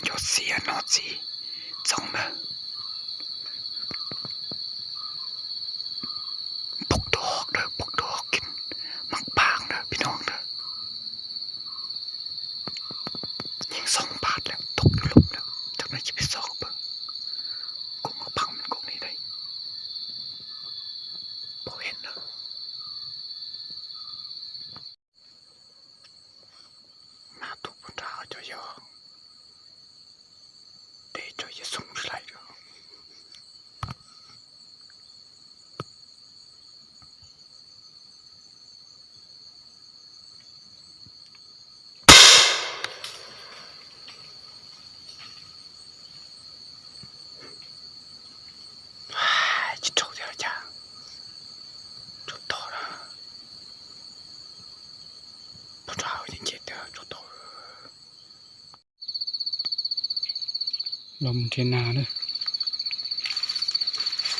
ຍອດເສຍ ຍອດສີ ສ່ອງເດີ ປົກຕົວຮອກເດີ ປົກຕົວຮອກກິນໝາກປາງເດີ ພີ່ນ້ອງເດີ. ຍິງສອງບາດແລ້ວ ຕົກຢູ່ລຸ່ມແລ້ວ ຈັກໜ້ອຍຊິໄປຊອກເບິ່ງ ກົກໝາກປາງມັນກົກນີ້ໄດ໋ ບໍ່ເຫັນເດີ. ໜ້າຕຸກພຸ້ນດາວເຈົ້າຢອງ ເດເຈົ້າຢ່າຊຸ່ງຊິໄຫຼດອກ. ລອງເທນາເດີ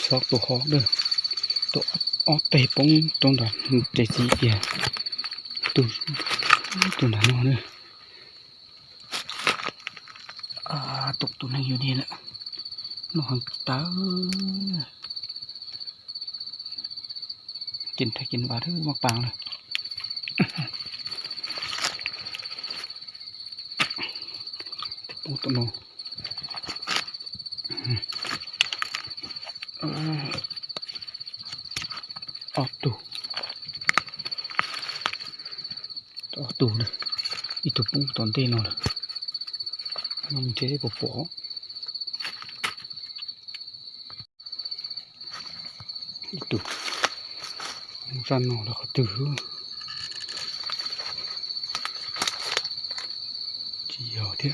ຊອກຕົວຮອກເດີ ຕົວອອດເຕະປົງຕົງດອນເຕະສີເກຍ ຕຸ ຕຸນານອນເດີ. ອ່າ ຕົກຕົວໜຶ່ງຢູ່ນີ້ແຫຼະ ນ້ອງຫັນຕາເອີຍ ກິນໄທກິນວ່າເດີ ໝາກປາງເດີ ປູຕົວໂນ ອອກຕູ ອອກຕູເດີ ອີ່ຕູປຸ້ງຕອນເຕະເນາະ ມັນເຈບໍ່ພໍ ອີ່ຕູ ຊັ້ນເນາະ ແລ້ວກໍຕື້ ຈີ່ເຫຍົ້າເທະ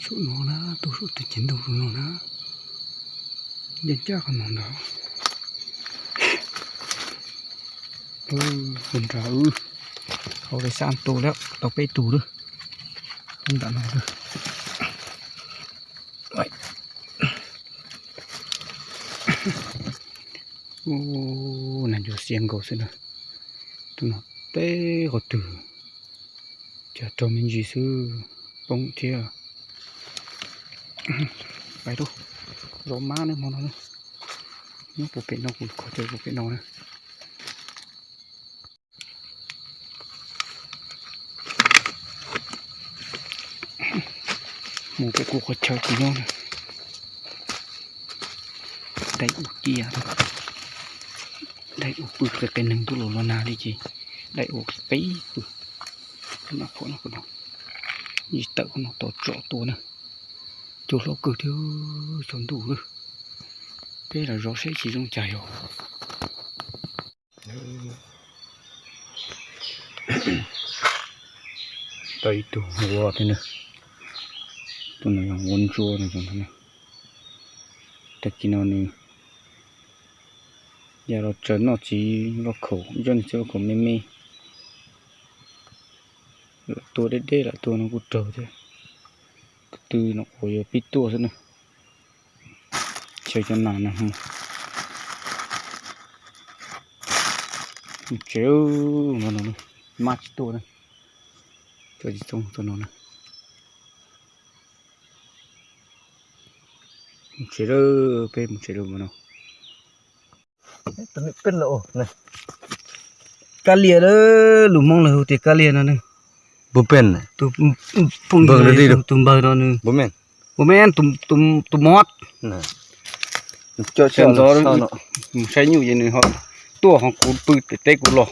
ຊຸໂນນາ ຕູຊຸຕິຈິນດູຊຸໂນນາ ເຢັນຈ້າຂະໜອນດາວ ເອີ ເຫັນດາວ ເອີ ເຂົາໄດ້ສາມໂຕແລ້ວ ເອົາໄປຕູເດີ ມັນດານເດີ ໄວ້ ໂອ້ ນັ້ນຢູ່ສຽງເຂົາຊິນະ ຕົວນັ້ນເຕະເຂົາຕື້ ຈະໂຕມິນຈີຊື່ ປົງເທຍ ໄປດູ ລົມມາເນາະ ມອນເນາະ ຍັງບໍ່ເປັນເນາະ ເຂົາເຈົ້າບໍ່ເປັນເນາະ ໝູ່ເປັນກູເຂົາເຈົ້າກິນເນາະ ໄດ້ອູເກຍ ໄດ້ອູປຶກເປັນໜຶ່ງຕຸໂລລະນາເລີຍຈີ ໄດ້ອູປີປຶກ ນະ ພວກນັ້ນ ນີ້ເຕີເນາະ ໂຕເຈາະໂຕນະ ໂຈໂລກຶດເດີ ຊົນດູເດີ ເປລະ ລໍເຊ ຊິລົງໃຈອອກ ໄຕໂຕຫົວເປັນເດີ ໂຕນັ້ນຍັງວົນຊົ່ວນະ ໂຕນັ້ນນະ ແຕ່ກິນເອົານີ້ ຢາລອດເຈີນອກຈີລອດໂຂງ ຢອນເຈີນອກໂຂງເມເມ ໂຕເດັດໆ ລະໂຕນັ້ນກູໂຕເດ້ ກະຕື້ນອກໂອຍ ປິດຕົວຊະນະ ເຊີຍຈະນານະ ເຈີມານອນ ມາຈິໂຕນະ ເຈີຈິຕົງໂຕນອນນະ ເຊີເດີ ເປັນເຊີເດີມານອນ ຕົວນີ້ເປັນລະໂອ ນີ້ ກາເລຍເດີ ລູກມອງລະໂອ ແຕ່ກາເລຍນະ ບໍ່ເປັນ ຕຸ ປຸງເບິ່ງເດີ ຕຸ ຕຸ ເບິ່ງດອນນີ້ ບໍ່ແມ່ນ ບໍ່ແມ່ນ ຕຸ ຕຸ ຕຸມອດ ນະ ເຈາະ ເຈາະ ເນາະ ໃຊ້ຢູ່ຢ່າງໜຶ່ງເຮົາ ຕົວຂອງກູປືເຕະ ເຕະກູຫຼໍ່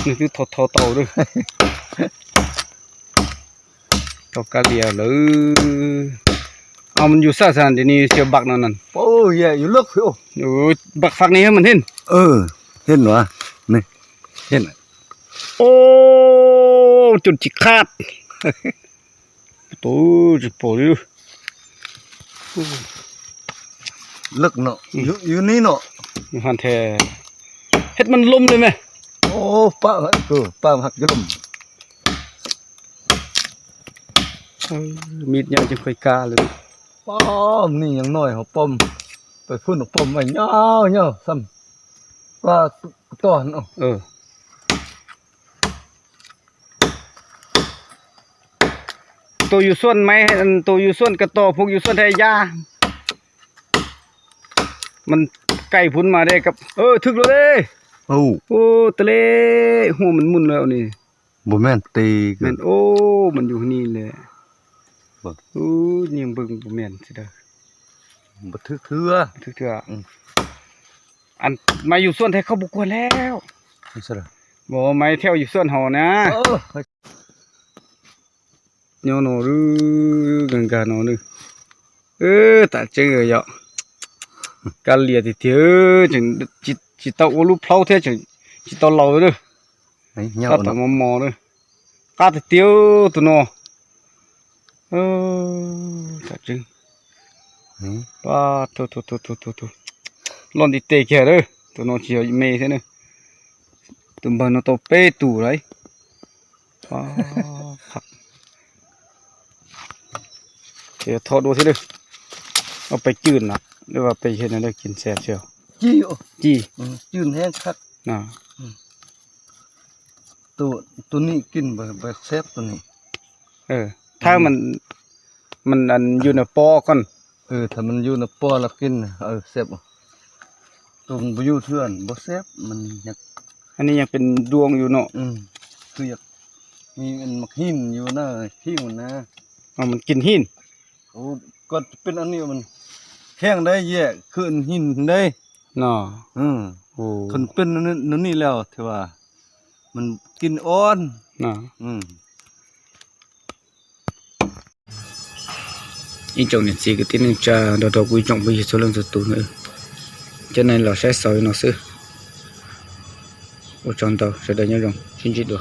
ນີ້ຄືທໍ່ໆ ເຕົາເດີ ເຕົາກາເລຍເດີ ເອົາ ມັນຢູ່ໃສຊັ້ນ ດຽວນີ້ເສຍບັກນັ້ນນັ້ນ ໂອ້ຍ ຢູ່ເລິກ ໂອ້ຍ ບັກຝັກນີ້ໃຫ້ມັນເຫັນ ເອີ ເຫັນຫວາ ນີ້ ເຫັນ ໂອ້ ຈົນຊິຂາດ ໂຕ ຈະໂປຢູ່ ເລິກເນາະ ອືມ ຢູ່ ຢູ່ນີ້ເນາະ ຢູ່ຫັ້ນແທ້ ເຮັດມັນລົ້ມເລີຍແມ ໂອ້ ປະ ເອີ ປະ ມັນຫັກຢູ່ລຸ່ມ ເອີ ມີດຍາວຈຶ່ງຄ່ອຍກ້າເລີຍ ປ້ອມນີ້ຍັງນ້ອຍ ເຮົາປ້ອມ ໄປພຸ້ນປ້ອມໄວ້ຍາວໆ ສ່ຳກວ່າຕໍ່ຫັ້ນເນາະ ເອີ. ໂ ໂຕຢູ່ສວນໄມ້ ອັນໂຕຢູ່ສວນກະຕໍ ພວກຢູ່ສວນໄທຢາ ມັນໄກພຸ້ນມາເດ້ກັບ ເອີ ຖືກແລ້ວເດ້. ໂອ້ ໂອ້ ຕະເລ ຫົວມັນໝຸນແລ້ວນີ້. ບໍ່ແມ່ນຕີ ແມ່ນ ໂອ້ ມັນຢູ່ນີ້ແຫຼະ. ເບິ່ງ ໂອ້ ຍິງເບິ່ງ ບໍ່ແມ່ນຊິເດີ ບໍ່ຖືກເທື່ອ ບໍ່ຖືກເທື່ອ. ອືມ ອັນໄມ້ຢູ່ສວນໄທເຂົາບໍ່ກວນແລ້ວ ບໍ່ ໄມ້ແຖວຢູ່ສວນເຮົານະ. ເອີ ໂຍໂນດື ກັນກາໂນດື ເອີ ຕາເຈີເຍາະ ກາເລຍຕິເທີ ຈຶ່ງຊິ ຊິເຕົາໂອລູເພົາແທ້ ຈຶ່ງຊິເຕົາເລົາເດີ ເຍາະ ຕາ ເນາະ ຕາມໍໆເດີ ກາຕິເຕີໂຕໂນ ເອີ ຕາຈຶ່ງ ອືມ ປາໂທໆໆໆ ລ້ອນຕິເຕແກເດີ ໂຕໂນຊິເມເທື່ອເດີ ຕຸມເບິ່ງໂນໂຕເປຕູໄດ ປາ ຄັກ ເອີ ທອດດູຊິເດີ ເອົາໄປຈືນນະ ຫຼືວ່າໄປເຮັດແນວໃດກິນແຊບເຊີ ຈີ່ ຈີ່ ອືມ ຈືນແຮງຄັກ ອ່າ ອືມ ໂຕ ໂຕນີ້ກິນບໍ່ ບໍ່ແຊບໂຕນີ້ ເອີ ຖ້າມັນ ມັນອັນຢູ່ໃນປໍກ່ອນ ເອີ ຖ້າມັນຢູ່ໃນປໍແລ້ວກິນ ເອີ ແຊບ ໂຕມັນບໍ່ຢູ່ເທື່ອ ບໍ່ແຊບ ມັນຍັງ ອັນນີ້ຍັງເປັນດວງຢູ່ເນາະ ອືມ ຄືຢາກມີອັນໝາກຫີນຢູ່ນະ ພິງມັນນະ ເອົາ ມັນກິນຫີນ ໂອ້ ກໍເປັນອັນນີ້ມັນແຂງໄດ໋ ແຍກຄືຫີນໄດ໋ເນາະ ອືມ ໂອ້ ຄັນເປັນແນວນີ້ແລ້ວ ຖືວ່າມັນກິນອ່ອນເນາະ ອືມ. Ih chồng liệt sĩ cứ tin nên cha đào đào quý chồng bây giờ số lượng số tù nữa. Cho nên là sẽ soi nó xứ. Ôi chồng tàu sẽ đợi nhau dòng. Xin chịu đùa.